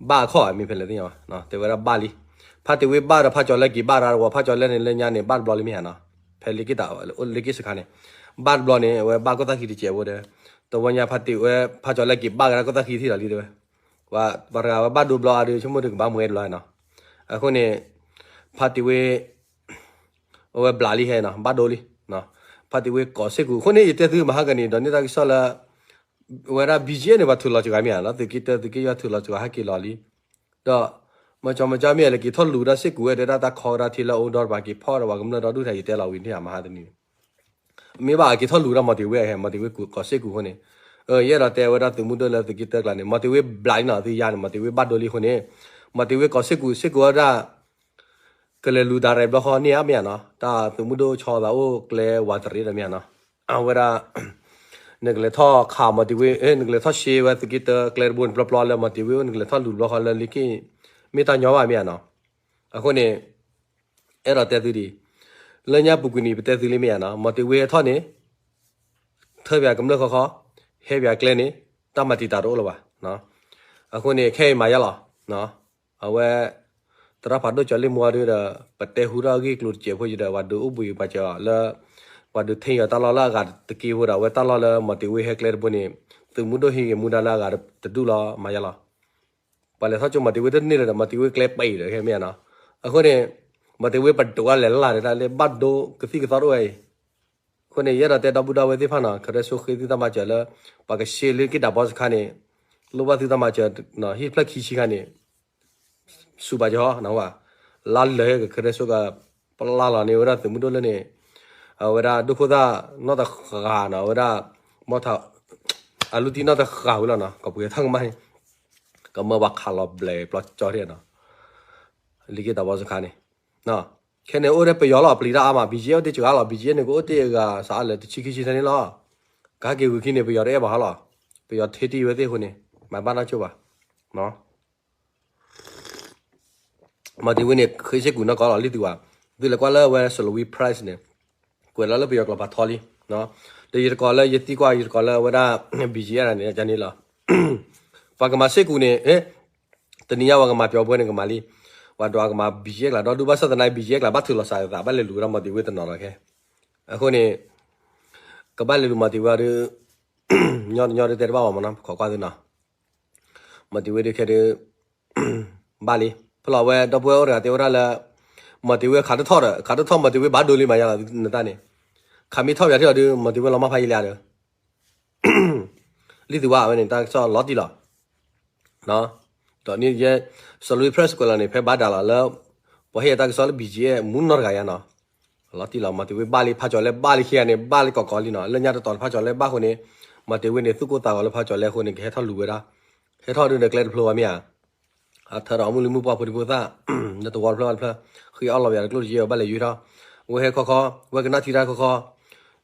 ဘၣ်အခီၣ်ဧါ မ့ၢ်ဖဲလဲၣ်သ့ၣ်ညါဘၣ်နီၤ, တဲဝဲဒၣ်ဘၣ်လံ. ဖါတံၢ်ဝ့ဘၣ်ဒီးဖါကၠီၤလဲက့ၤဘၣ်ရၣ်ဝီၤ, ဖါကၠီၤလဲန့ၣ် လၢညါန့ၣ် ဘၣ်တဘျီလံမ့ၢ်ဧါနီၤ, ဖဲလ့က့ၣ်တၢ် လ့က့ၣ်စခါန့ၣ် ဘၣ်တဘျီန့ၣ် အဝဲဘၣ်ကီၢ်သၣ်ဃံတစဲးဖိဒီး တဝီညါဖါတံၢ်ဝ့ ဖါကၠီၤလဲက့ၤဘၣ်ကဒါကီၢ်သၣ်ဃံထံၣ်လီၤလံတဲဝဲ, ပှၤတဂၤဝဲဘၣ်ဒိဘျီအါဒီး ဆိကမိၣ်ဒီးကဘၣ်မွဲတဘျီနီၤ. အဃိန့ၣ် ဖါတံၢ်ဝ့ အဝဲဘျးလံဟဲနီၤ, ဘၣ်ဒိလံ. ဖါတံၢ်ဝ့ကိးစ့ၢ်ကီး အဃိန့ၣ် ယတဲသုမဟါကန့ၣ် ဒီးန့ၢ်တၢ်ကစီၣ်လၢ ဝဲဒၣ် ဘံၣ်ကၠံၣ် န့ၣ် ပှၤထုးလီၤစှၤမ့ၢ်ဧါနီၤ, သုးက့တၢ သုးက့ယွၤထုးလီၤစှၤ ဟဲက့ၤလီၤလံ. ဒီး မကၠီမကၠီမ့ၢ်လဲၤက့ၤထီၣ်လူၤဒီးစ့ၢ်ကီးဝဲ တဲဒၣ်တၢ်ခီကဒါထံလၢအအိၣ်ဒီးပှၤက့ၤဖီၣ်ဒီးပှၤကမျၢၢ်ဒီဒူၣ်ထဲ ယတဲလီၤဝံၤန့ၣ်မဟါတနံၤန့ၣ် မ့ၢ်ဘၣ်က့ၤထီၣ်လူၤဒီးမီၤတ့ၤဝ့ဟဲ မီၤတ့ၤဝ့ကိးစ့ၢ်ကီးအဃိန့ၣ်, ယအဲၣ်ဒိးတဲဝဲဒၣ်သုးမုၢ်ဒိၣ်လၢသုးက့တၢကျါန့ၣ် မီၤတ့ၤဝ့ဘျးလံနီၤ, သုယါန့ၣ် မီၤတ့ၤဝ့ဘၣ်ဒိလံအဃိန့ၣ် မီၤတ့ၤဝ့ကိးစ့ၢ်ကီး စ့ၢ်ကီးဝဲဒၣ် ကလဲၤလူၤတၢ်ရဲၣ်ဘျီဃီန့ၣ်ဧါမ့ၢ်ဧါနီၤ, တၢ်သုးမုၢ်ဒိၣ်ဆီသးအိၣ်ကျဲဝးတရံးဒီးမ့ၢ်ဧါနီၤ, အဝဲဒၣ် နကလဲၤထီၣ်ခးမီၤတ့ၤဝ့ နကလဲၤထီၣ်ရှဲဝဲသုးက့တၢကျဲတဘိန့ၣ် ပျီပျီလၢမီၤတ့ၤဝ့အိၣ် နကလဲၤထီၣ်လူၤဘျီဃီလၢလ့က့ၣ် မ့ၢ်တၢ်ညီဘၣ်မ့ၢ်ဧါနီၤ. အဃိန့ၣ် အဲၣ်ဒိးတဲသုဒ်အံၤ, လၢညါပူၤကွံာ်န့ၣ် ပတဲသုလံမ့ၢ်ဧါနီၤ, မီၤတ့ၤဝ့ဟဲထီၣ်န့ၣ် ထၢပှၤကမျၢၢ်ခီခီ, ဟဲပှၤကျဲန့ၣ် တၢ်မၤတံာ်တာ်တအိၣ်လၢၤဘၣ်. အဃိန့ၣ် ခဲအံၤမၤယါလီၤ. အဝဲ သရၣ်ဖးဒိၣ်ကၠီၤလ့ၣ်မူအီၤဒုဒီး ပတဲဟူထီၣ်အဂ့ၢ်ကျိၤတစဲးဖိယဒီး ပှၤဒုးအိၣ်ဘှံးပှၤစၢၤအီၤလၢ ပှၤဒုးထံၣ်အီၤတၢ်လီၢ်လၢအဂၤတက့ၢ်ဖိဒီး အဝဲတၢ်လီၢ်လၢမီၤတ့ၤဝ့ဟဲကျဲတဘိန့ၣ် သုးမုၢ်ဒိၣ်ဟံးဂ့ၤမူဒါလၢအဂၤတဒူၣ်လီၤ မၤယါလီၤ. ပှၤလဲၤထီၣ်ကၠိမီၤတ့ၤဝ့တန့ၢ်လၢၤဒီး မီၤတ့ၤဝ့ကျဲပံာ်ဒီးခဲမ့ၢ်ဧါနီၤ. အဃိန့ၣ် မီၤတ့ၤဝ့ပဒိးဝဲလဲၤလၢ်လၢ်ဒၣ်လၢဘၣ်ဒိကသံၣ်ကသီတအိၣ်ဝဲအံၤ. အဃိန့ၣ် ယအဲၣ်ဒိးတဲဒီပုၢ်ဒီဝဲၢ်သ့ၣ်တဖၣ်နီၤ, ခရဲစိဃ့သုတၢ်မၤစၢၤလၢ ပှၤကရှဲလၢက့ၣ်တၢ်ဘီစခါန့ၣ် လိၣ်ဘၣ်သုတၢ်မၤစၢၤ ဟံၣ်ဖျၢၣ်ခံဆံခါန့ၣ် စူးပာ်ကဟီ နဝဲ လါလၢာ်ကခရဲစိက ပလၢ်လီၤန့ၢ်ဝဲဒၣ်သုးမုၢ်ဒိၣ်လၢန့ၣ် အဝဲဒၣ်ဒိၣ်ခိၣ်သၣ်နီၣ်တဃာ်နီၤ, အဝဲဒၣ် မီၢ်ထး အလူတံၢ်နီၣ်တဃာ်ဝံၤလီၤနီၤ, ကပှ့ၤထီၣ်ကမၣ်န့ၣ် ကမၢပှၤခးလီၤဘျဲးပျီကၠီထီၣ်နီၤ, လံာ်က့တၢ်ဘီစခါန့ၣ် ခဲန့ၣ်အိၣ်ဒီးပယီၤလီၤ ပျံၤတၢ်အါမး ဘံၣ်ကၠံၣ် အိၣ်တ့ၢ်စှၤလီၤ ဘံၣ်ကၠံၣ်န့ၣ် ကအိၣ်တ့ၢ်အဂၤစးအါလၢတဆံခံဆံထဲန့ၣ်လီၤ. ကဟဲက့ၤဝံၤခံန့ၣ် ပယီၤတအဲၣ်ဘၣ်ဟီလီၤ, ပယီၤထဲတံၢ်ဝဲသ့ၣ်အဃိန့ၣ် မၤဘၣ်နီၢ်ကၠိဘၣ် မီၤတ့ၤဝ့န့ၣ် ဃ့စ့ၢ်ကီးနီၢ်ကီၢ်လီၤ လံသုးဝဲ, သုလဲၤကွၢ်လၢဝဲ Salween Press န့ၣ် ကွဲးလီၤလၢပယီၤကျိာ်ဖးထီလံ, ဒီးယတကိးလၢယသံကွၢ် ယတကိးလၢဝဲဒၣ် ဘံၣ်ကၠံၣ် န့ၣ် န့ၣ်လီၤ, ပှၤကမၤစ့ၢ်ကီးန့ၣ် တနံၤညါပှၤကမၤပျီၤပွဲန့ၣ်ကမၤလံ, ပှၤဒွးကမၤဘံၣ်ကၠံၣ်ကျါ ဒီးဒုးဘၣ်ဆၣ်သနာ်က့ ဘံၣ်ကၠံၣ်ကျါ ဘၣ်ထုးလီၤစးသး ဘၣ်လဲၤလူၤဝဲဒၣ်မီၤတ့ၤဝ့တနီၤလီၤခဲ, အဃိန့ၣ် ကဘၣ်လဲၤလူၤမီၤတ့ၤဝ့ဒုး ညီညီဒုးတဲတဘၣ်ဘၣ်မနီၤ ခိးကွၢ်သုနီၤ မီၤတ့ၤဝ့ဒုးခဲဒုး ဘၣ်လံ, ဖဲလီၤဝဲဒီပုၢ်ဝဲၢ်အိၣ်တဂၤတဲဝဲဒၣ်လၢ မီၤတ့ၤဝ့ခးတထီၣ်ဒီး ခးတထီၣ်မီၤတ့ၤဝ့ဘၣ်ဒိလံမးယါလီၤနတၢ်န့ၣ်, ခးမ့ၢ်ထီၣ်ပၠးထံၣ်အီၤဒုး မီၤတ့ၤဝ့လီၤမၢ်ဖးယံာ်လံဧါဒီး လံသုးဝဲအဝဲန့ၣ် တၢ်ကစီၣ်လီၤတံၢ်လီၤ, ဒီးန့ၣ်ယဲ Salween Press ကွဲးလီၤန့ၣ် ဖဲဘၣ်ဒၣ်လီၤလၢ ပှၤဟ့ၣ်အတၢ်ကစီၣ်လၢ ဘံၣ်ကၠံၣ် မူနီၢ်တဂၤယါနီၤ, လီၤတံၢ်လီၤ မီၤတ့ၤဝ့ဘၣ်လံ ဖးကၠီၤလဲဘၣ်လံခံဂၤန့ၣ် ဘၣ်လံကီးကီးလံနီၤ လၢညါတတီၤတဖးကၠီၤလဲဘၣ်အဃိန့ၣ်, မီၤတ့ၤဝ့န့ၣ် သူၣ်ကိၢ်သးဂီၤလၢဖးကၠီၤလဲအဃိန့ၣ် ကဟဲထီၣ်လူၤဝဲဒၣ်, ဟဲထီၣ်ဒုးဒီးကျဲတဖျိဝဲမ့ၢ်ဧါ အထၢဒီးအမုၢ်လံမုၢ်ပှၢ်ဖိဒံဖိသၣ်, လၢတဝီတဖျၢၣ်တဖျၢၣ်, ဃ့အီၣ်လီၤဝဲယၤတကျိၣ်တယဲၢ် ဘၣ်လဲၤယုၢ်ထီၣ်, ဝဲဟဲခီခီ, ဝဲကနၣ်ထံတၢ်ခီခီ,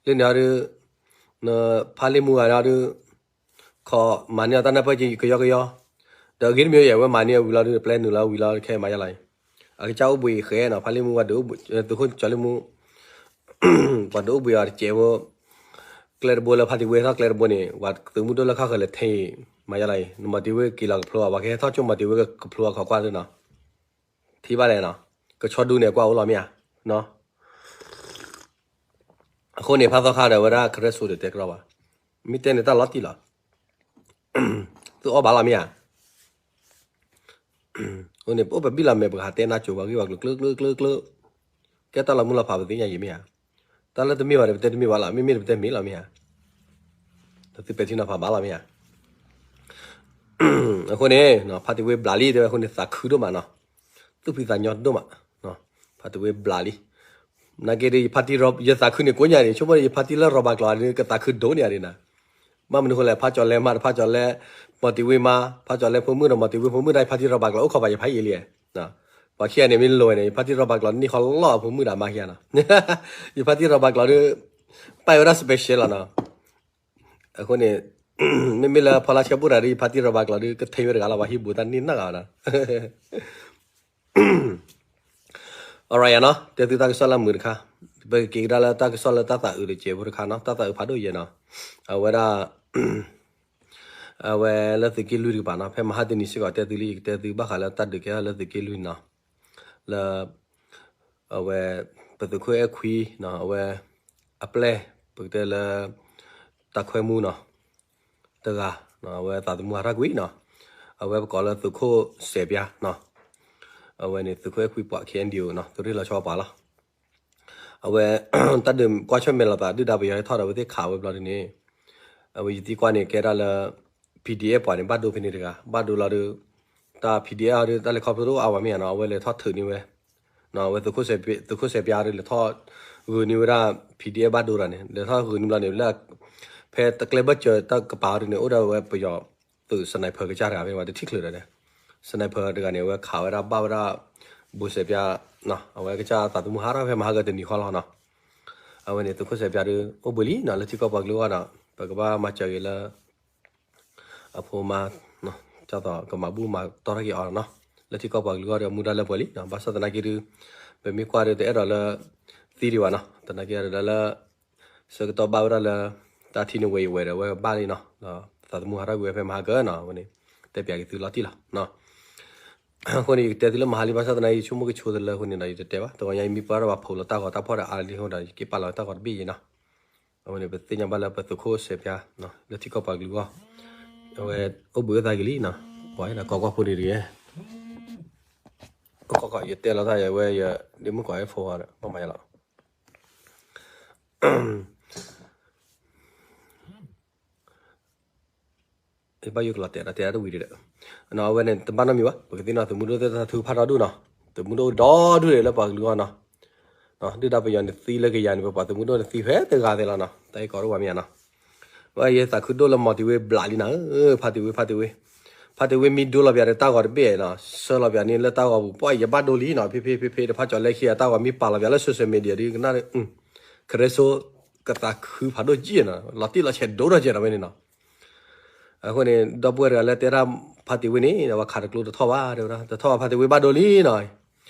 လၢန့ၣ်အီၤဒုး, ဖါလ့မူဂၤန့ၣ်အီၤဒုး, ခီမၤန့ၢ်အီၤတၢ်နၢ်ပၢၢ်က့ၤကယီကယီ, ဒီးဂ့ၤတမံၤယဲၢ်ဝဲမၤန့ၢ်အီၤဝံၤလီၤဒုး ပျဲနုာ်လီၤဝံၤလီၤခဲမၤယါလီၤအံၤ, အကစၢ်အိၣ်ဘှံးဃဲနီၤ ဖါလ့မူဝဲဒုးအိၣ်ဘှံး, သုးခိၣ်ကၠီၤလ့မူ ပှၤဒုးအိၣ်ဘှံးအီၤတစဲးဖိ, ကျဲတဘိလၢဖါတံၢ်ဝ့ဟဲထီၣ်ကျဲတဘိန့ၣ် ပှၤသုးမုၢ်ဒိၣ်လၢခါဃၢၤလဲၤထဲအံၤ, မၤယါလီၤအံၤ နမီၤတ့ၤဝ့က့ၤလီၤကဖျိအီၤ ပှၤကဟဲထီၣ်ကၠိမီၤတ့ၤဝ့ကဖျိအီၤခိးကွၢ်သုနီၤ, ထံၣ်ဘၣ်လဲၣ်နီၤ, ကဆီဒူန့ၣ်ကွၢ်အိၣ်လီၤမ့ၢ်ဧါ, အဃိန့ၣ် ဖးသီခါဒီးဝဲဒၣ် ခရဲစိဒီးတဲကရီဘၣ်, မ့ၢ်တဲန့ၣ်တၢ်လီၤတံၢ်လီၤ, သုအီၣ်ဘၣ်လီၤမ့ၢ်ဧါ အဃိန့ၣ် ပအိၣ်ပဘံၣ်လီၤမဲာ် ပကဟးတဲနါစိၤပှၤဂ့ၢ်ပှၤကျိၤ ကျၢၤကျၢၤကျၢၤကျၢၤ, ကဲတၢ်လီၤမုၢ်လီၤဖးပသ့ၣ်ညါယံၤမ့ၢ်ဧါ, တၢ်လၢတမ့ၢ်ဘၣ်ဒီး ပတဲတမ့ၢ်ဘၣ်လီၤ, မ့မ့ၢ်ဒီးပတဲမ့ၢ်လီၤမ့ၢ်ဧါ, ဒီးသုပဲာ်ထံနီၤဖးဘၣ်လီၤမ့ၢ်ဧါ, အဃိန့ၣ် ဖါတံၢ်ဝ့ဘျးလံတဲဝဲအဃိန့ၣ် သးခုဒိၣ်မးနီၤ, သူၣ်ဖှံသးညီဒိၣ်မး, ဖါတံၢ်ဝ့ဘျးလံ, နာ်က့ဒီး ယဖါတံၢ် ယသးခုန့ၣ်ကိးညါန့ၣ် ဆိကမိၣ်ဒီး ယဖါတံၢ်လၢရီၤဘးကျိာ်န့ၣ် ကသးခုဒိၣ်န့ၢ်ဧါဒ်နၤ, ဘၣ်မနုၤဃိလဲၣ် ဖါကၠီၤလဲမါတဖါကၠီၤလဲ, မီၤတံၤဝ့မါ, ဖါကၠီၤလဲဖိမုၣ်ဒီး မီၤတံၤဝ့ဖိမုၣ်ဒၣ် ယဖါတံၢ်ရီၤဘးကျိာ်အိၣ်ခိးဘၣ်ယဖါယံာ်လံ, ပှၤခံဂၤန့ၣ်မ့ၢ်လိၤဝဲန့ၣ် ယဖါတံၢ်ရီၤဘးကျိာ်န့ၢ်ဃီလီၤအဖိမုၣ်ဒၣ်မါခံဂၤနီၤ, ယဖါတံၢ်ရီၤဘးကျိာ်ဒီး ပာ်ဝဲဒၣ် special လီၤနီၤ, အဃိန့ၣ် မ့မ့ၢ်လၢဖီလာ်ဆၢဘိၣ်တဂၤဒီး ယဖါတံၢ်ရီၤဘးကျိာ်ဒီး ကထံၣ်ဝဲတဂၤလီၤ ပှၤဟံၣ်ဘူးတၢ်န့ၢ်နီတဂၤနီၤ alright နီၤ, တဲသုတၢ်ကစီၣ်လၢမုာ်တခါ, ပကက့ၤကဒါလၢတၢ်ကစီၣ်လၢတၢ်သးအုးတစဲးဖိတခါနီၤ, တၢ်သးအုးဖးဒိၣ်ယဲနီၤ, အဝဲဒၣ် အဝဲလၢသုးက့လွံၢ်တကပၤနီၤ, ဖဲမဟါတနံၤစ့ၢ်ကီးတဲသုလံ ယကတဲသုဘၣ်ဃးလၢတၢ်ဒုးကဲထီၣ်လၢသုးက့လွံၢ်နီၤ, လၢ အဝဲ ပသုးခိၣ်အဲၣ်ခွံနီၤ, အဝဲ အပျဲၢ် ပကတဲလၢ တၢ်ခွဲမူနီၤ, တဂၤ အဝဲသးသမူဟးထီၣ်ကွံာ်နီၤ, အဝဲပကိးလၢသုးခိၣ်စဲးပျါနီၤ, အဝဲန့ၣ်သုးခိၣ်အဲၣ်ခွံပှၤ K N D O နီၤ, သုးရ့ၣ်လီၤဆီပှၤလီၤ. အဝဲ တၢ်ဒုးကွၢ်ဆၢၣ်မဲာ်လိာ်သး ဒုၣ်ဒါပယီၤဟဲထီၣ်ဒီးအဝဲသ့ၣ်ခးဝဲဘျီဒ်န့ၣ်, အဝဲယသံကွၢ်န့ၣ်ကဲဒၣ်လၢ P D F ပှၤန့ၣ် ဘၣ်ဒိဖဲန့ၣ်တဂၤ ဘၣ်ဒိလီၤဒီး တၢ် P D F ဒီးတၢ်လဲၤခီဖျိတအိၣ်အါဝဲမ့ၢ်ဧါနီၤ, အဝဲလဲၤထီၣ်ထုးန့ၢ်ဝဲ အဝဲသုးခိၣ်စဲးပျါဒီးလဲၤထီၣ်ဂုာ်န့ၢ်ဝဲဒၣ် P D F ဘၣ်ဒိတဂၤန့ၣ် လဲၤထီၣ်ဂုာ်န့ၢ်ဘျီန့ၣ် လၢ ဖဲတကျဲဘၢၣ်စၢၤတၢ်ကပၤဒ်န့ၣ် အိၣ်ဒၣ်ဝဲပယီၤသုး sniper ကစၢ်တဂၤဖဲန့ၣ် ပှၤတထံၣ်ချုးဒီး sniper တဂၤန့ၣ် အဝဲခးဝဲဒၣ်ဘၣ်ဝဲဒၣ် ဘိးစဲးပျါ အဝဲကစၢ်သးသမူဟးထီၣ်ဖဲမဟါကတနံၤဃီလီၤနီၤ. အဝဲန့ၣ်သုးခိၣ်စဲးပျါဒီး အိၣ်ဘှံးလံနီၤ, လၢထံကီၢ်ပှၤကလုာ်အဂီၢ်နီၤ, ပကဘၣ်မၤစၢၤက့ၤလၢ အဖိမါ ဒ်သိးကမၤဘူၣ်မၤတီၢ်ထီၣ်က့ၤအီၤနီၤ, လၢထံကီၢ်ပှၤကလုာ်အဂီၢ်ဒီး မူဒါလၢပှဲၤလံနီၤ, ဘၣ်ဆၣ်သနာ်က့ဒုး ပမ့ၢ်ကွၢ်ဒီးတအဲၣ်ဒိးလၢ သံဒံးဘၣ်နီၤ, သနာ်က့ဒီးလၢ ဆၢကတီၢ်ဘၣ်ဝဲဒၣ်လၢ တၢ်ထံၣ်န့ၢ်ဝဲအံၤဝဲဒီး အဝဲဘၣ်လံနီၤ, ဒီးသးသမူဟးထီၣ်ကွံာ်ဝဲဖဲမဟါကနီၤ, အဝဲန့ၣ် တဲပၠးက့ၤသုလီၤတံၢ်လီၤ. အဃိန့ၣ် ယကတဲသုလၢမဟါလံ ဘၣ်ဆၣ်သနာ်က့ ယဆိကမိၣ်ကဆိတလၢအဃိန့ၣ်ဒီး ယတတဲဘၣ်, တဂီၤညါအံၤမ့ၢ်ပှၤဒီးပှၤဖိးလီၤတၢ်ဂီၤတၢ်ဖီၣ်ဒီးအါလံအဃိဒီး ယက့ၤပာ်လီၤတၢ်ဂီၤတဘ့ၣ်အံၤနီၤ. အဝဲန့ၣ် ပသ့ၣ်ညါဘၣ်လၢပသုးခိၣ်စဲးပျါ လၢထံကီၢ်ပှၤကလုာ်အဂီၢ် အဝဲအိၣ်ဘှံးအိၣ်သါက့ၤလံနီၤ, ပှၤဒီးကီၢ်ကွၢ်ဖိန့ၣ်တက့ၢ်, ကီၢ်ကီၢ် ယတဲလီၤတၢ်ယဝဲယ ဒ့မုၣ်ကီးအဲၣ်ဖိဒီး ဘၣ်မၤယလီၤ ဘၣ်ယိၣ်ကလီၤတဲာ်ဒီးတဲဒၣ်တဝံၤဒီး အဝဲန့ၣ် တဘၣ်နီတမံၤဘၣ်, ပကသ့ၣ်နီၣ် သုးမုၢ်ဒိၣ်သ့ၣ်တဖၣ်ထူဖးထီဒူၣ်နီၤ, သုးမုၢ်ဒိၣ်ဒီဒူၣ်ဒီးလၢပှၤကလုာ်အဂီၢ်နီၤ, ဒုၣ်ဒါပယီၤန့ၣ်သံလၢကယၤန့ၣ် ပပှၤသုးမုၢ်ဒိၣ်န့ၣ်သံဖဲတဂၤသ့လီၤနီၤ, တၢ်အံၤကီးဒိၣ်ဝဲမ့ၢ်ဧါနီၤ, ဝဲယဲသးခုဒိၣ်လၢမီၤတ့ၤဝ့ဘျးလံနီၤ, ဖါတ့ၤဝ့ ဖါတ့ၤဝ့, ဖါတ့ၤဝ့မ့ၢ်ဒိလီၤပၠးဒီးတၢ်ဂီၤတဘ့ၣ်နီၤ, ဆှၢလီၤပၠးန့ၣ်လၢတၢ်ဂီၤပူၤ ပှၤယဘၣ်ဒိလံနီၤ, ဖ့ဖ့ဖ့ဖ့ဒီးဖါကၠီၤလဲခံဂၤတၢ်ဂီၤမ့ၢ်ပာ်လီၤပၠးလၢ social media ဒီးကနၣ် ကရၢစိ ကသးခုဖးဒိၣ်ကံနီၤ, လီၤတံၢ်လီၤဆဲးဒိၣ်ထီၣ်ကဲနီၤဝဲန့ၣ်နီၤ. အဃိန့ၣ် ဒီပုၢ်ဝဲၢ်တဂၤလၢတဲဒၣ်ဖါတ့ၤဝ့န့ၣ် ဝဲခးတကျိတထီၣ်ဘၣ်တဲဝဲဒၣ် တထီၣ်ဘၣ်ဖါတ့ၤဝ့ဘၣ်ဒိလံနီၤ.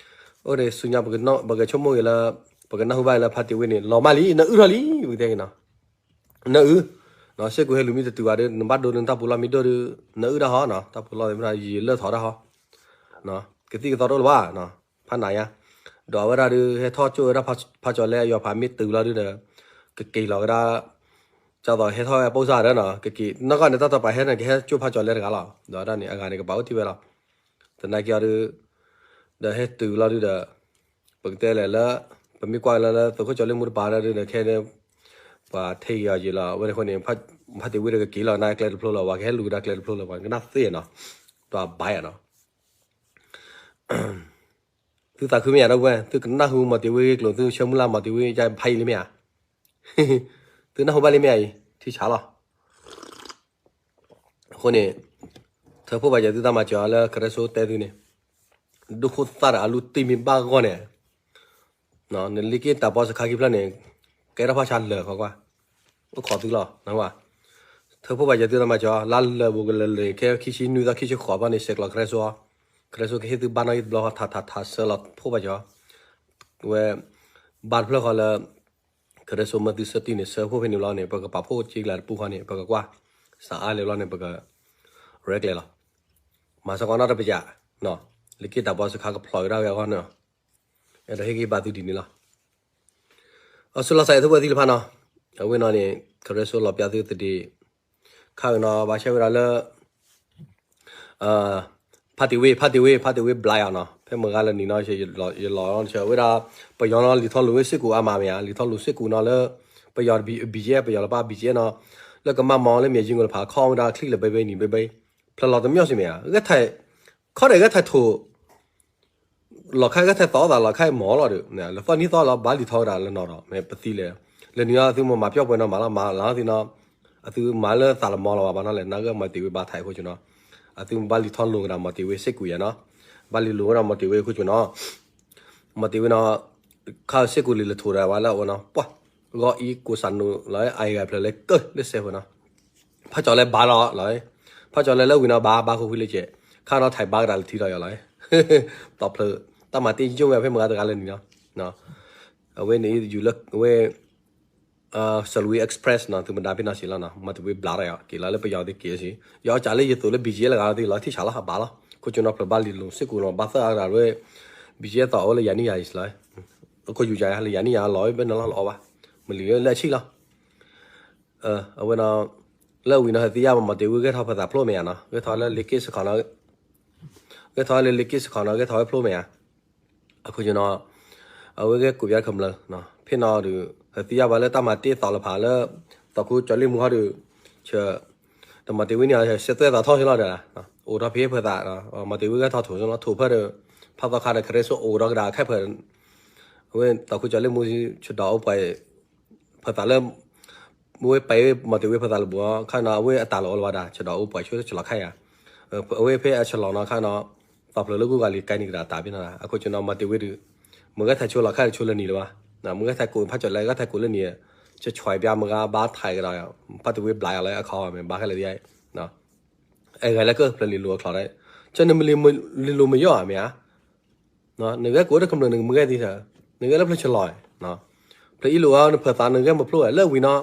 အဃိန့ၣ် ဆူညါပကဆိကမိၣ်က့ၤလၢ ပကနၢ်ဟူဘၣ်လၢဖါတ့ၤဝ့န့ၣ် လီၤမၢ်လံ နအုၣ်ထီၣ်လံ ပကတဲက့ၤနီၤ. နအုၣ် စ့ၢ်ကီးဟဲလူၤမ့ၢ်တတုၤဘၣ်ဒီး နဘၣ်ဒိလၢနတၢ်ပူၤလီၢ်မ့ၢ်ဒိၣ်ဒီး နအုၣ်ဒၣ်ဟီနီၤ, တၢ်ပူၤလီၢ်မ့ၢ်ဒိၣ် ယလၢၢ်ထီၣ်ဒၣ်ဟီ ကသံၣ်ကသီတအိၣ်လၢၤဘၣ် ဖးနးယါ, ဒီးအဝဲဒၣ်ဒုး ဟဲထီၣ်ကၠိဝဲဒၣ်ဖါကၠီၤလဲအယီၤဖးမ့ၢ်တုၤလီၤဒုးဒီး ကက့ၤလီၤဝဲဒၣ် ကၢ်သိးဟဲထီၣ်ဝဲပိၢ်စၢ်ဒီးနီၤ ကက့ၤ နီၢ်ကီၢ်န့ၣ် တၢ်တပာ်ဟဲန့ၣ် ကဟဲကၠိဖါကၠီၤလဲတဂၤလီၤ. ဒီးဒၣ်န့ၣ် အဂၤန့ၣ် ကပာ်အိၣ်ထံဝဲလီၤ. သနာ်က့အီၤဒုး ဒီးဟဲတုၤလီၤဒုးဒီး ပကတဲလဲၣ်လၢ ပမ့ၢ်ကွၢ်လၢလၢသုးခိၣ်ကၠီၤလ့မူတပၤဒၣ်ဒုးဒီး ခဲန့ၣ် ပှၤထဲက့ၤအီၤယံာ်လီၤ. အဝဲန့ၣ်အဃိန့ၣ် ဖါတ့ၤဝ့ဒီးကက့ၤလီၤကဒါကျဲတဖျိလီၤ. ပှၤကဟဲလူၤကဒါကျဲတဖျိလီၤ ပှၤကနၣ်သ့နီၤ, ပှၤဘၣ်ယါနီၤ. သုသးခုမ့ၢ်ယါဒီပုၢ်ဝဲၢ် သုကနၢ်ဟူမီၤတ့ၤဝ့ဂ့ၢ်ကျိၤ သုဆၢမုၢ်လၢ်မီၤတ့ၤဝ့ယါဖးယံာ်လံမ့ၢ်ဧါ. သုနၢ်ဟူဘၣ်လံမ့ၢ်ဧါအံၤ ထံဆးလီၤ. အဃိန့ၣ် ထၢဖှိၣ်ဘၣ်ယဲသုတၢ်မၤစၢၤအီၤလၢကရၢစိတဲသုန့ၣ် ဒိၣ်ခိၣ်သၣ်ဒီးအလူတံၢ်မ့ၢ်ဘၣ်ဂီၢ်န့ၣ် နလ့က့ၢ်တၢ်ပီစခါခံဖျၢၣ်န့ၣ် ကဲထီၣ်ဖးဆါလၢာ်ခီကွၢ် အိၣ်ခိးသုလီၤ နဝဲ ထၢဖှိၣ်ဘၣ်ယဲသုတၢ်မၤစၢၤအီၤ လါလၢာ်ဘူးကလၢာ်လၢာ် ခဲခံဆံနွံသီခံဆံဃိးသီန့ၣ် ဆဲးကျိးကရၢစိအီၤ ကရၢစိကဟ့ၣ်သုဘါနီၣ်ဂံၢ်တဘျီဃီ ထးထးထးဆၢလီၤဖှိၣ်ဘၣ်စၢၤအီၤ ဝဲ ဘါတဖျၢၣ်ဃီလၢ ကရၢစိမၢသုဆၢတံၢ်န့ၣ် ဆၢဖှိၣ်ဖဲန့ၣ်ဘျီန့ၣ် ပကပာ်ဖှိၣ်က့ၤကလၤတပူၤဃီန့ၣ် ပကကွၢ် စးအါလဲၣ်ဘျီန့ၣ် ပက ရဲၣ်ကျဲၤလီၤ မၤစ့ၢ်ကီးနီၣ်တပယၣ် လ့က့ၢ်တၢ်ဘီစခါကဖျိးကဒါဝဲအဂီၢ်န့ၣ် အဲၣ်ဒိးဟ့ၣ်ဂံၢ်ဘါသုဒ်န့ၣ်လီၤ. အဆိလီၤသးအံၤ ထၢဖှိၣ်သံလၢဖးနီၤ အဝဲနီၤန့ၣ် ကရၢစိလီၤပျးသုသဒ့ ခါဂ့ၤနီၤ ဘၣ်ဆၣ်ဝဲဒၣ်လၢ ဖါတ့ၤဝ့ ဖါတ့ၤဝ့ ဖါတ့ၤဝ့ဘျါယါနီၤ ဖဲမုၢ်ဂၤလၢနံၤနီၤ ယလီၤနီၤ ဝဲဒၣ် ပယီၤနီၤ လံာ်ထီၣ်လိာ်ဝဲစ့ၢ်ကီးအါမးမ့ၢ်ဧါ လံာ်ထီၣ်လိာ်စ့ၢ်ကီးနီၤလၢ ပယီၤ BGF ပယီၤလီၤပၢ် BGF နီၤ လၢကမၤမီၤလၢမ့ၢ်ယံၤငိၣ်တဖၣ် ခီဝဲဒၣ်ချံလၢဘဲဘဲနံၤဘဲဘဲ ဖျၢၣ်လီၤတမံၤစ့ၢ်မ့ၢ်ဧါ ခီဒီးဂဲၤထၢၣ်ထိၣ် လီၤခါဂဲၤထၢၣ်သီသးလီၤခါမီၤလီၤဒီး လၢသီနံၤသီလီၤ ဘၣ်လံာ်ထီၣ်ဝဲဒၣ်လၢနီၤဒီး မ့ၢ်ပသံလဲၣ် လၢနံၤအီၤသုမ့ၢ်မၤပျီၢ်ပှဲၤနီၤမးလီၤ မၤလီၤသ့ၣ်နီၤ အသုမၤလၢသးလီၤမီၤလီၤဘၣ်ဘၣ်နီၤလဲၣ် နာ်က့မီၤတ့ၤဝ့ဘါထၣ်အဃိကနီၤ အသုဘၣ်လံာ်ထီၣ်လိာ်ကဒီးမီၤတ့ၤဝ့စ့ၢ်ကီးယါနီၤ ဘၣ်လံာ်လိာ်ဝဲဒၣ်မီၤတ့ၤဝ့အဃိကနီၤ မီၤတ့ၤဝ့နီၤ ခါစ့ၢ်ကီးလံာ်လၢထိၣ်ဒီးဝဲလၢအအိၣ်နီၤ ပှၤ ဂီၢ်အံၤကိးစၢ်နိလီၤ အဂၤဖျၢၣ်လၢကၢၢ်လၢစဲးဖိနီၤ ဖးကၠီၤလဲဘါလီၤလီၤ ဖးကၠီၤလဲလၢဝံၤနီၤ ဘါဘါဃူဃူလၢကဲး ခါနီၤ ထံၣ်ဘါကဒါလၢထံလီၤယီၤလီၤ တီၢ်ဖျၢၣ် တၢ်မၤတ့ၢ်ယိၣ်ဝဲဖဲမုၢ်ဂၤတဂၤလၢနံၤနီၤ အဝဲန့ၣ်ယူၤလၢဝဲ Salween Express နီၤ သုမဒါဖဲနီၤစံးလီၤနီၤ မၤတဝ့ဘျးထီၣ်ယၤ က့ၤလီၤလၢပယီၤသ့က့ၤစံး ယအီၣ်ကးလၢယသိးလၢ BGF လၢဂၤသ့ၣ်လီၤ ထံၣ်ဆးလီၤ အဘၣ်လီၤ ခိၣ်ကၠိနီၤဖျၢၣ်ဘၣ်လံၤလိၤစ့ၢ်ကီးနီၤ ဘၣ်သၣ်အါဂၤဝဲ BGF သီးအိၣ်လၢယၤန့ၢ်ယၤအံၤလီၤ အခိၣ်ယူၤယၤလၢယၤန့ၢ်ယၤလီၤဝဲဘဲနလီၤလီၤအီၣ်ဘၣ် မလံၤလၢအဆံၣ်လီၤ အဝဲနီၤ လၢအဝံၤနီၤ ဟဲသံယါမၤတ့ၢ်ဝံၤ ဂဲၤထီၣ်ဖၢသးဖျိမ့ၢ်ဧါနီၤ ဂဲၤထီၣ်လၢလ့က့ၣ်စခီနီၤ ဂဲၤထီၣ်လၢလ့က့ၣ်စခီနီၤ ဂဲၤထီၣ်ဝဲဖျိမ့ၢ်ဧါ အခိၣ်ကၠိနီၤ အဝဲဂဲၤကိးပယါတခီမးလၢ ဖဲနီၤဒုး ဟဲသံယါဘၣ်လၢတၢ်မၤတ့ၢ်သီလၢဖးလၢ သီခိၣ်ကၠီလ့ၣ်မူဟီဒီး ဆၢ တမၤတ့ၢ်ဝံၤန့ၣ် ဆဲးသွဲၣ်သးထီၣ်ဆ့လီၤဒီး အိၣ်ထီၣ်ဖဲဖၢသး မၤတ့ၢ်ဝံၤဂဲၤထီၣ်ထိးဆ့လီၤ ထိးဖၢဒီး ဖးသီခါဒီး ကရ့စိအိၣ်ဒီးကဒါခဲဖၢ အဝဲသီခိၣ်ကၠီလ့ၣ်မူဆံးဒီးအိၣ်ပှဲၤ ဖၢသးလၢ ဝဲပာ်မၤတ့ၢ်ဝံၤဖၢသးလၢဘူး ခါနီၤ အဝဲအတၢ်လီၤအိၣ်လၢၤဘၣ်ဒီး ဆ့ဒီးအိၣ်ပှဲၤဆိဆလီၤခါယၤ အဝဲဖဲအဆလီၤနီၤခါနီၤ သီဖျၢၣ်လၢဂုၤဂၤလံၤကဲန့ၣ်ကဒါတၢ်ဘၣ်နီၤ အခိၣ်ကၠိနီၤ မၤတ့ၢ်ဝံၤဒုး မ့ၢ်ဂဲၤထီၣ်ဆိလီၤခါဒီးဆိလၢနံၤလၢၤဘၣ် မ့ၢ်ဂဲၤထီၣ်ကိးဖးကၠီၤလၢဂဲၤထီၣ်ကိးလၢနံၤ ဆဲးဆွဲးပျါမ့ၢ်ဂၤဘါထီၣ်ကဒီး ဖးတ့ၢ်ဝံၤဘျးယၤလၢအခီမ့ၢ်ဘၣ်ခဲလၢာ်သ့ အဲဂၤလၢကဖျၢၣ်လံၤလိၤအချီၣ်ဒီး ဆဲးနမ့ၢ်လံၤလိၤမ့ၢ်ယီၢ်ဧါမ့ၢ်ဧါ နဂဲၤကိးတကမျၢၢ်နမ့ၢ်ဂဲၤသံ နဂဲၤလၢဖျၢၣ်ဆလီၤ ဖျၢၣ်အံၤလိၤအီၤ နဖၢသးနဂဲၤမၤဖျိဝဲလၢဝံၤနီၤ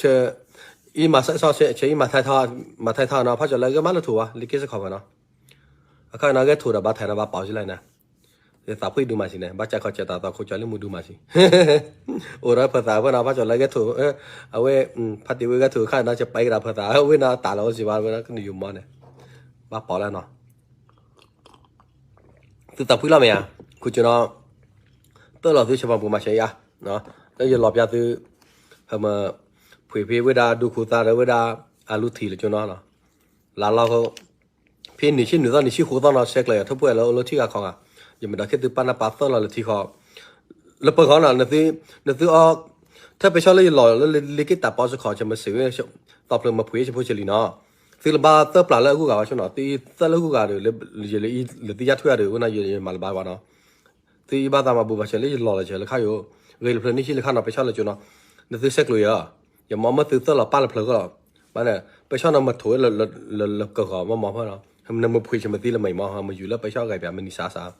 ဆဲးအံၤမၤစဲးဆီ ဆဲးအံၤမၤထဲးထီၣ် မၤထဲးထီၣ်နီၤ ဖးကၠီၤလၢဂဲၤမးလၢထိးဝဲ လ့က့ၣ်စခီဖဲနီၤ အခါနီၤ ဂဲၤထိးဒီးဘၣ်ထဲးနီၤ ဘၣ်ပာ်စ့လၢနၤ သးဖှံဒုးမၤစံးန့ၣ် ဘၣ်ကၢ်ခီကၢ်တၢ်သီခိၣ်ကၠီလ့ၣ်မူဒုးမၤစံး အိၣ်ဒီးဖၢသးဖဲနီၤ ဖးကၠီၤလၢဂဲၤထိး အဝဲ ဖးတ့ၢ်ဝံၤဂဲၤထိးအခါနီၤ ကပာ်ကဒါဖၢသး အဝဲနီၤတၢ်လီၤအိၣ်စံးဘၣ်ဝဲနီၤ ကနုာ်ယိၤမီန့ၣ် ဘၣ်ပာ်လၢနီၤ သုသးဖှံလီၤမ့ၢ်ဧါ ခိၣ်ကၠိနီၤ သၢလီၤသုဆၢမၤပူၤမၤဆဲးယါ လၢယလီၤပျါသု ဟဲမ့ၢ် ဖှ့ၣ်ဖ့ဝဲဒၣ်ဒူခိၣ်သးဒီးဝဲဒၣ် အလူထံးလၢကၠိနီၤ လါလီၤ ဖဲန့ၣ်ဆံနုာ်သီန့ၣ်ဆံဃိးသီနီၤ ဆဲးကျၢၤယၤထီၣ်ပှဲၤလၢအိၣ်လၢထံဂၤခီဂၤ ယမ့ၢ်ဒီးခဲသုပာ်နၢ်ပာ်သၢလီၤလၢထံဃီ လၢပၢၤဃီနီၤ နသုအီ ထဲပၢဆှၢလၢယလီၤလၢလ့က့ၣ်တၢ်ပီစခီ ဆဲးမ့ၢ်စံးဝဲ သီဖျၢၣ်မ့ၢ်ဖှ့ၣ်ဆဲးဖိဆဲးလံနီၤ သုလၢဘၣ်သၢပျၢ်လၢအဂုၤဂၤဘၣ်ဆိနီၤ သုအံၤသၢလၢဂုၤဂၤဒီး ယလၢအံၤလၢသုယါထွဲဒီး ဝဲန့ၣ်ယမၤလၢၤဘၣ်ဘၣ်နီၤ သုအံၤဘၣ်သးမၤဘူၣ်မၤဆဲးလၢယလီၤလၢဆဲးလၢခါယိၤ ဂ့ၤလၢဖျၢၣ်န့ၣ်ဆံလၢခါနီၤ ပၢဆှၢလၢကၠိနီၤ နသုဆဲးကျိၤယၤ ယမၤမ့ၢ်သုသၢလီၤပၢ်လၢဖျၢၣ်ကလီၤ ဘၣ်န့ၣ် ပၢဆှၢနီၤမ့ၢ်ထိးဝဲလၢကဂီၤမ့ၢ်မ့ၢ်ဖၢနီၤ နမ့ၢ်ဖှ့ၣ်ဆဲးမ့ၢ်သံလၢမ့ၢ်မ့ၢ် မ့ၢ်ယူၤလၢပၢဆှၢဂၤပၠးမ့ၢ်နံၣ်စးစး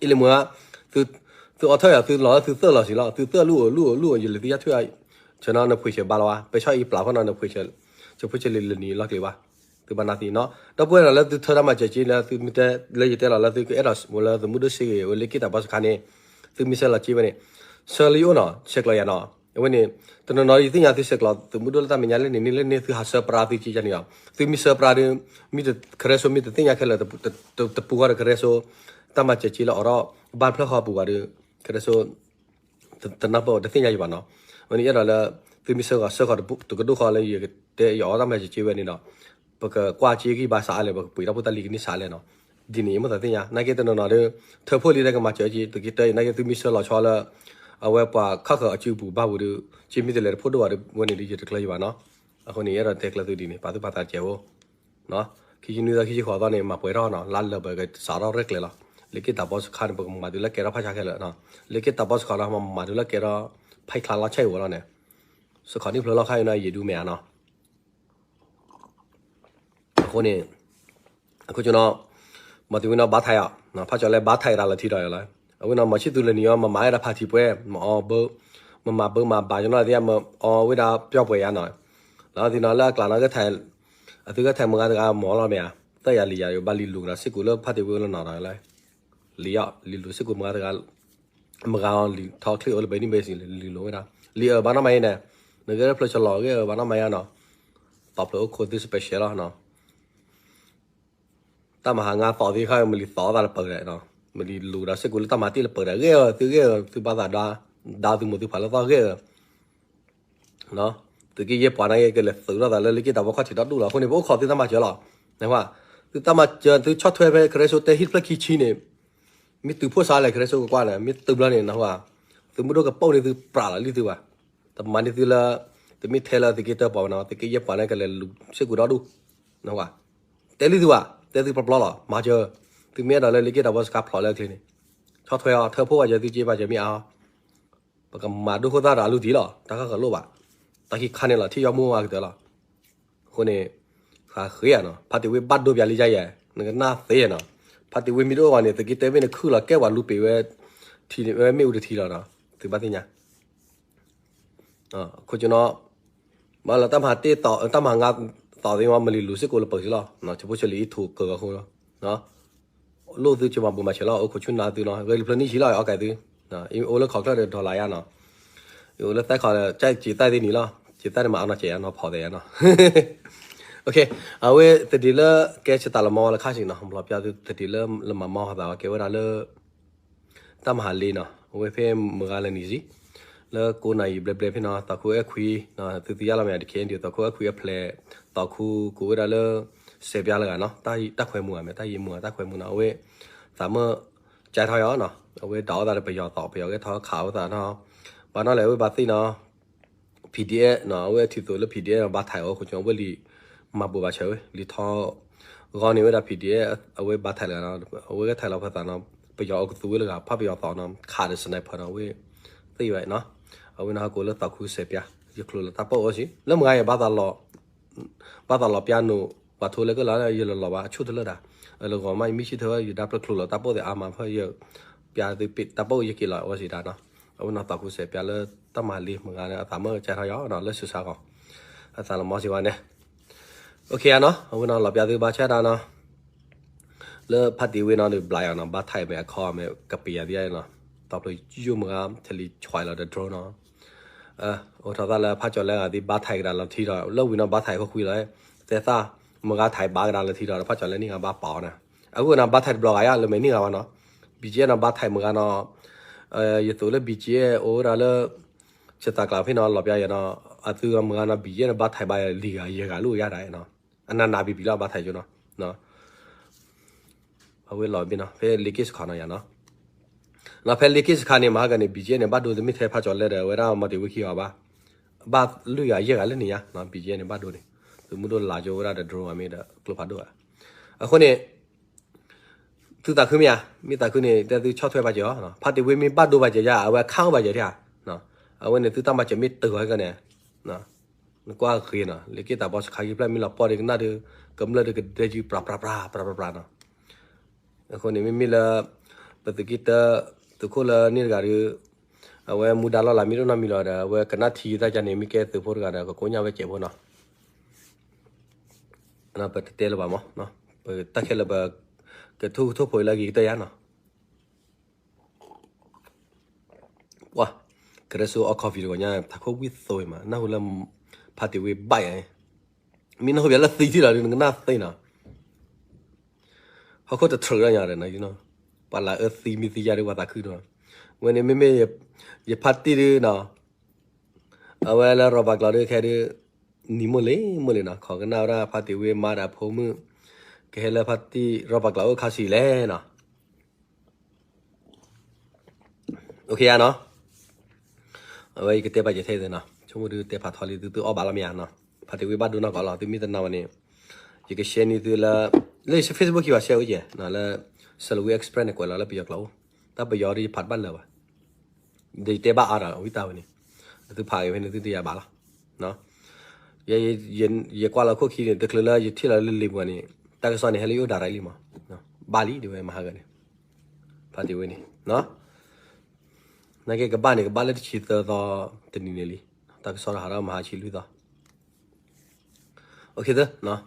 အံၤလၢမ့ၢ် သုအီထၢၣ်ယၤ သုလီၤလၢသုသၢလီၤစံးလီၤ သုသၢလူၢ်အိၣ်လူၢ်အိၣ်လူၢ်အိၣ် ယလၢသုယါထွဲ ဆဲးနီၤနဖှ့ၣ်ဆဲးဘၣ်လီၤဘၣ် ပၢဆှၢအံၤပျၢ်ဖဲနီၤ နဖှ့ၣ်ဆဲး ဆဲးဖိဆဲးလံလၢနံၤလီၤကျဲၤဘၣ် သုဘၣ်နၢ်သံနီၤ ဒီပုၢ်ဝဲၢ်နီၤ လၢသုထၢတၢ်မၤစၢၤက့လၢသုမ့ၢ်တဲ လၢယတဲလီၤလၢသုကအဲၣ်ဒိးဝဲလၢသုးမုၢ်ဒိၣ်စ့ဂ့ၤ ဝဲလ့က့ၣ်တၢ်ဘီစခါန့ၣ် သုမ့ၢ်ဆှၢလီၤက့ဝဲန့ၣ် ဆှၢလၢယအိၣ်နီၤ ဆဲးကျိၤယၤနီၤ အဝဲန့ၣ် တနီၤနီၤယသ့ၣ်ညါသုဆဲးကျိၤ သုးမုၢ်ဒိၣ်လၢတၢ်မဲာ်ညါလၢန့ၣ်န့ၣ်လၢန့ၣ် သုဟးဆှၢပြါသုက့ယါန့ၣ်လီၤ သုမ့ၢ်ဆှၢပြါဒီး မ့ၢ်တ ကရၢစိမ့ၢ်တသ့ၣ်ညါခဲလၢာ် တပူၤဃီဒီးကရၢစိ တၢ်မၤစၢၤက့လၢအိးထီၣ် ဘၣ်ဖျၢၣ်ဃီပူၤဃီဒီး ကရၢစိ တနၢ်ပၢၢ်တသ့ၣ်ညါယံၤဘၣ်နီၤ အဝဲန့ၣ်အဲၣ်ဒိးလၢ သုမ့ၢ်ဆှၢဃီဆှၢဃီတကဒိၣ်ဃီလၢယတဲယအီၣ်တၢ်မၤစၢၤက့ဝဲန့ၣ်ဒီး ပကကွၢ်က့ဂံၢ်ဘါစးအါလဲၣ် ပကပှ့ၤထီၣ်ဖိတၢ်လံၤကန့ၢ်စးလဲၣ်နီၤ ဒ်န့ၣ်ယမိၣ်သးသ့ၣ်ညါ နာ်က့တနီၤနီၤဒီး ထၢဖှိၣ်လံတၢ်ကမၤစၢၤက့ သုကတဲအံၤ နာ်က့သုမ့ၢ်ဆှၢလီၤဆီလၢ အဝဲပှၤခီၣ်ဃၢၤအစုပူၤဘၣ်ပူၤဒီး က့မ့ၢ်တလဲၤတဖှိၣ်ဒိၣ်ဘၣ်ဒီး ဝဲန့ၣ်ဒီးယတကျၢၤယံၤဘၣ်နီၤ အဃိန့ၣ် ယအဲၣ်ဒိးတဲကျၢၤသုဒ်န့ၣ် ပာ်သူၣ်ပာ်သးတကဲးဖိ ခံဆံနွံသီ ခံဆံဃိးသီန့ၣ် မၤပှဲၤထီၣ်နီၤ လါလၢပကစးထီၣ်ရဲၣ်ကျဲၤလီၤ လ့က့ၣ်တၢ်ဘီစခါန့ၣ် ပကမၤတုၤလၢကဲထီၣ်ဖးဆါခဲလၢာ် လ့က့ၣ်တၢ်ဘီစခါလီၤ မၤမၤတုၤလၢကဲထီၣ် ဖဲချါလီၤဆဲးဝဲလီၤန့ၣ် စခီနံၣ်ဖျိလီၤခါအံၤနီၤ ယံာ်ဒူမဲာ်ဧါနီၤ အဃိန့ၣ် အခိၣ်ကၠိနီၤ မၤတုၤဝဲနီၤ ဘါထါယၤ ဖးကၠီၤလၢဘါထါယၤ တၢ်လီၤထံဒီးယၤလီၤ အဝဲနီၤ မၤဆံၣ်သူလၢနံၤအီၤ မၤမၤဝဲဒၣ်ဖးထံပှဲၤ မၤအီဘၢ မၤမၤဘၢမၤဘၣ်ကၠီနီၤသ့ၣ် မၤအီဝဲဒၣ်ပျီပှဲၤယၤနီၤ လီၤသံနီၤ လၢအကျါနီၤ အသုဂဲၤထၢၣ်မုၢ်ဂၤတဂၤမၤလီၤမ့ၢ်ဧါ သၢယၤလံၤယၤ ဘၣ်လံၤလိၤကဒီး စ့ၢ်ကီးလၢဖးတ့ၢ်ဝဲလၢနီၤဒီးလၢ လံၤအီၤ လံၤလိၤစ့ၢ်ကီးမုၢ်ဂၤတဂၤ မုၢ်ဂၤအီၤလံၤထီၣ်ချ့ၣ်အိၣ်လၢဘဲနံၣ်ဘဲစံးလံၤလိၤဝဲဒၣ် လံၤအၢဘၣ်နီၢ်မၤယါန့ၣ် နဂဲၤဖျၢၣ်ဆလီၤဂ့ၤအၢဘၣ်နီၢ်မၤယါနီၤ သီဖျၢၣ်အိၣ်ခိးသု special လီၤနီၤ တၢ်မၤဟးငါသီသ့ၣ်ခါ မ့ၢ်လံၤသီသးလၢပၢၤဒီး မ့ၢ်လံၤလိၤဒီးစ့ၢ်ကီးလၢတၢ်မၤတ့ၢ်လၢပၢၤဒီး ဂ့ၤအၢ သုဂ့ၤအၢ သုဘၣ်သးဒါ ဒါသုမိၢ်သုပၢ်လၢသီဂ့ၤအၢ သုးက့ယဲၢ်ပှၤနာ်က့ ကလဲၤသုးထီၣ်သးလၢလ့က့ၣ်တၢ်ဘီခီၣ်ထံးဒီဒူၣ်လီၤ. အဃိန့ၣ် ပအိၣ်ခိးသုတၢ်မၤစၢၤလီၤ. နဟါ သုတၢ်မၤစၢၤ သုဆီၣ်ထွဲဖဲကရၢစိတဲဟံၣ်တဖျၢၣ်ခံဆံန့ၣ် မ့ၢ်သုးဖိစါလဲၣ် ကရၢစိကကွၢ်န့ၣ် မ့ၢ်သုးဘျီန့ၣ် နဟါ သုးမုၢ်ဒိၣ်ကပိာ်န့ၢ်သုပြးလီၤလံသုဘၣ်. တမၤန့ၢ်သုလၢ သုမ့ၢ်ထဲလၢသုးက့တၢပှၤဘၣ်နီၤ သုးက့ယဲၢ်ပှၤန့ၣ် ကလဲၤလူၤစ့ၢ်ကီးဒီဒူၣ် နဟါ တဲလံသုဘၣ် တဲသုပျီပျီလီၤ. မၤစၢၤ သုမ့ၢ်အဲၣ်ဒိးလၢလ့က့ၣ်တၢ်ဘီစခါဖျိးလၢအချ့န့ၣ် ဆီၣ်ထွဲအီၤ ထၢဖှိၣ်ဝဲစၢၤသုက့ဘၣ်စၢၤမ့ၢ်အါအီၤ ပကမၤဒိၣ်ခိၣ်သၣ်ဒီးအလူတံၢ်လီၤ. တၢ်ခၣ်ခၢၣ်လိၣ်ဘၣ်. တၢ်ခံခါန့ၣ်လီၤ ထံၣ်ယီမူဝါကတၢၢ်လီၤ. အဃိန့ၣ် ဃးဃ့ဧါနီၤ ဖါတံၢ်ဝ့ၢ်ဘၣ်ဒိပၠးလံယါယဲ နကနၣ်သ့နီၤ ဖါတံၢ်ဝ့ၢ်မ့ၢ်တအိၣ်ဘၣ်န့ၣ် သုးက့တၢမ့ၢ်နခုၣ်လီၤကဲပှၤလူၤပံာ်ဝဲ ထံဝဲမ့ၣ်အူတထံလီၤနီၤ သုဘၣ်သ့ၣ်ညါ ခိၣ်ကနီၤ မ့ၢ်လၢတၢ်မၤတ့ၢ်သီ တၢ်မၤငါသီသ့ၣ်မး မလံၤလူၤစ့ၢ်ကီးလၢပၢၤစ့ၢ်လီၤ, ဆၢဖိဆၢလံအံၤထူၣ်ကဂီၤဃိလီၤ, လိၣ်သုကမၤဘိးမၤဆဲးလီၤ အိၣ်ခိးဆူနၤသုနီၤ ဂဲၤလံဖျၢနံၣ်ဆံလီၤ အီၣ်ကဲသု, အိၣ်လၢခီၣ်ချၢဒီး dollar ယါနီၤ, အိၣ်လၢသဲခီၣ်ဒီး ကၠဲးစံးသၣ်သ့ၣ်နံၤလီၤ, စံးသၣ်န့ၣ်မၤအီနီၤစဲးယါနီၤ ဖီၣ်သဲးယါနီၤ အဝဲသဒံးလၢကဲစတၢ်လီၤမီလၢခါဆံးနီၤ ဘျီပျၢ်သုသဒံးလၢလၢမၤမီအသးကဲဝဲဒၣ်လၢ တၢ်မၤဟးလ့နီၤ အဝဲဖဲမုၢ်ဂၤလၢနံၤစံ လၢကိးနၣ်ရံၣ်ဘျဲၣ်ဘျဲၣ်ဖဲနီၤ သီခိၣ်အဲၣ်ခွံ သုသ့ၣ်ညါလီၤမ့ၢ်တခ့ဒံး သီခိၣ်အဲၣ်ခွံအဖျဲၣ် သီခိၣ်ကိးဝဲဒၣ်လၢ စဲးပျါလၢဂၤနီၤ တၢ်ခွဲးမူဧါ မ့ၢ်တၢ်ယံၤမူဧါ တၢ်ခွဲးမူနီၤ အဝဲ သးမၢကၠဲထီၣ်ယါနီၤ အဝဲဒၣ်အီၣ်သးဒီးပယီၤသီ ပယီၤကဲထီၣ်ခးအီၣ်သးနီၤ ဘၣ်နီၤလဲၣ် အဝဲဘၣ်သ့ၣ်နီၤ PDF နီၤ အဝဲထံၣ်သိးလၢ PDF နီၤ ဘၣ်ထဲးအီၤခိၣ်ကီ အဝဲလံာ် မၤဘိးဘၣ်ဆၢဝဲ လံာ်ထီ ဂီၤန့ၣ်ဝဲဒၣ် PDF အဝဲဘၣ်ထဲးလၢနီၤ အဝဲကဲထဲးလီၤဖဲသးနီၤ ပယီၤအကသူဝဲလၢဂၤ ဖးပယီၤသီနီၤ ခးဒီး sniper နီၤ အဝဲ သ့ဝဲနီၤ အဝဲနီၤဟီၣ်ခိၣ်လၢသီခိၣ်စဲးပျါ ယချိးလီၤတၢ်ပိာ်အိၣ်စံး လၢမုၢ်ဂၤယဘၣ်သးလီၤ ဘၣ်သးလီၤပျါနိၣ် ပှၤထိလၢကလီၤ ယလီၤလီၤဘၣ် အဆူၣ်တလၢဒၣ် လၢဂီၤမး ယမ့ၢ်ဆံၣ်ထၢဝဲ ယဒါပျၢၢ်ချိးလီၤတၢ်ပိာ်သ့ၣ်အါမး ဖဲယ ပျါသုပ့ၣ်တၢ်ပိာ်ယက့ၤလီၤအီၤစံးဒၣ်နီၤ အဝဲနီၤသီခိၣ်စဲးပျါလၢတၢ်မၤလ့မုၢ်ဂၤန့ၣ် အသးမၢကၠဲထီၣ်ယါနီၤ လၢစူးစါဂီၤ အသးလီၤမီစံးဝဲန့ၣ် အိၣ်ခ့ယါနီၤ အဝဲနီၤလီၤပျါသုဘၣ်ဆၣ်ဒၣ်နီၤ လၢဖါတံၢ်ဝ့နီၤဒီးဘျါယါနီၤ ဘၣ်ထဲးမ့ၢ်အခီမ့ၢ်ကပံာ်ယၤသ့ၣ်နီၤ တီပျိယိၣ်မုၢ်ဂၤ ထဲးလံဆွဲလီၤဒီး drone နီၤ အိၣ်ထီၣ်သးလၢဖးကၠီၤလဲအဂၤသ့ၣ်ဘၣ်ထဲးကဒါလီၤထံဒီး လၢဝံၤနီၤဘၣ်ထဲးခိၣ်ခွံလီၤ သဲသၣ် မုၢ်ဂၤထဲးဘၣ်ကဒါလီၤထံဒီး ဖးကၠီၤလဲန့ၣ်ဂၤဘၣ်ပာ်အီၤန့ၣ် အဃိနီၤ ဘၣ်ထဲးတဘျီဂၤယါ လၢမဲာ်န့ၣ်ဂၤဘၣ်နီၤ BGF နီၤ ဘၣ်ထဲးမုၢ်ဂၤနီၤ ယသိးလၢ BGF အိၣ်ဝဲဒၣ်လၢ စတၢ်ကျးဖဲနီၤ လီၤပျါယါနီၤ အသုမုၢ်ဂၤနီၤ BGF န့ၣ် ဘၣ်ထဲးဘၣ်လံၤဂၤယဲၢ်ဂၤလၢယါဒၣ်နီၤ အနးနးဘံဘံလီၤ ဘၣ်ထဲးကၠိနီၤ အဝဲလီၤဘ့ၣ်နီၤ ဖဲလ့က့ၢ်စခါနီၤယါနီၤ နီၤဖဲလ့က့ၢ်စခါန့ၣ် မဟါကန့ၣ် BGF န့ၣ် ဘၣ်ဒိတမ့ၢ်ထဲဖးကၠီၤလဲဒီး အဝဲဒၣ်မၤတ့ၢ်ဝ့ခံဂၤဘၣ် ဘၣ်လွံၢ်ဂၤယဲၢ်ဂၤလၢန့ၣ်ယါ BGF န့ၣ် ဘၣ်ဒိန့ၣ် သုးမုၢ်ဒိၣ်လါကၠိဝဲဒၣ်ဒီး drone အမ့ၢ်ဒီး ကျိဖးဒိၣ်ဧါ အဃိန့ၣ် သုသးခုမ့ၢ်ဧါ မ့ၢ်သးခုန့ၣ် တဲသုဆီၣ်ထွဲဘၣ်စၢၤအီၤ ဖါတံၢ်ဝ့မ့ၢ်ဘၣ်ဒိဘၣ်စၢၤယါ အဝဲအခါအိၣ်ဘၣ်စၢၤထံဧါ အဝဲန့ၣ်သုတၢ်မၤစၢၤမ့ၢ်တုၤအီၤဟဲကန့ၣ် နကွၢ်ဂ့ၤနီၤ လ့က့ၢ်တၢ်ဘီစခါယံၤဖျၢၣ်မ့ၢ်လီၤပှီၢ်ဒီးကနၣ်ဒီး ကမျၢၢ်ဒီးကဒဲကုပြးပြးပြးပြးပြးပြးနီၤ အဃိန့ၣ် မ့မ့ၢ်လၢ ပသုးက့တၢ သုးခိၣ်လၢန့ၣ်တဂၤဒီး အဝဲမူဒါလီၢ်လၤမ့ၢ်တအိၣ်နီတမံၤလီၤဒီး အဝဲကနၣ်ထံယံၤတၢ်ကန့ၣ် မ့ၢ်ကဲသုးဖိတဂၤဒီး ကကိညၢ်ဝဲစဲးဖိနီၤ ပတတဲလၢၤဘၣ်မး ပတၢ်ခဲလၢာ်ပ ကထိၣ်ကထိၣ်ဖိအံၤလၢအဂ့ၤကတၢၢ်ယါနီၤ ပှၤ ကရၢစူအီ coffee တဂီၤညါ ထးခိၣ်ဝံၣ်သိမး နၢ်ဟူလၢ ဖါတံၢ်ဝ့ဘၣ်ယၤ မ့ၢ်နၢ်ဟူဘၣ်လၢသံထံၣ်လီၤ နကနၣ်သ့နီၤ ဟီၣ်ခိၣ်တထြၢးဒီးညါဒီး ပှၤလၢအၢသံမ့ၢ်သံယါဒီး ပှၤသးခုဒီး ဝဲန့ၣ်မ့မ့ၢ် ယဖါတံၢ်ဒုနီၤ အဝဲလၢရီၣ်ဘၣ်ကျီဒုခဲဒု နံၤမိၢ်လ့ၤမိၢ်လ့ၤနီၤ ခိးကနၣ်ဝဲဒၣ်ဖါတံၢ်ဝ့မါဒီးဖိမုၣ် ကဟဲလၢဖါတံၢ်ရီၣ်ဘၣ်ကျီအိၣ်ခါဆံးလဲၣ်နီၤ အိၣ်ခ့ယါနီၤ အဝဲယကတဲပာ်စၢၤထဲအံၤနီၤ ဆိကမိၣ်ဒုတဲဖးထီလံသုသုအီၣ်ဘၣ်လီၤမ့ၢ်ဧါနီၤ ဖါတံၢ်ဝ့ဘၣ်ဒိနီၢ်ကီၢ်လီၤ သုမ့ၢ်တနာ်ဝဲန့ၣ် ယက share န့ၢ်သုလၢ လၢ Facebook ခံဘၣ် share အိၣ်ကဲ လၢ Salween Express န့ၣ် ကွဲးလီၤလၢပယီၤကျိာ်အိၣ် တၢ်ပယီၤဒ်ယဖးတဘၣ်လၢၤဘၣ် ဒီးယတဲဘၣ်အါဒီးဝံသးဝဲန့ၣ် သုဖးက့ၤဖဲန့ၣ်သုသ့ၣ်ညါဘၣ်လီၤ ယကွၢ်လီၤခိၣ်ခံန့ၣ် တချုးလၢယထံၣ်လီၤလၢလံာ်ပူၤန့ၣ် တၢ်ကစီၣ်န့ၣ် ဟဲလၢယအိၣ် direct လံမး ဘၣ်လံဒ်ဝဲမဟါဂၤန့ၣ် ဖါတံၢ်ဝ့န့ၣ် နာ်က့ကဘၣ်န့ၣ် ကဘၣ်လၢတဆံသၢသီတနံၤန့ၣ်လံ တၢ်ကစီၣ်ဟးထီၣ်မဟါဆံလွံၢ်သီ အိၣ်ခ့သၢ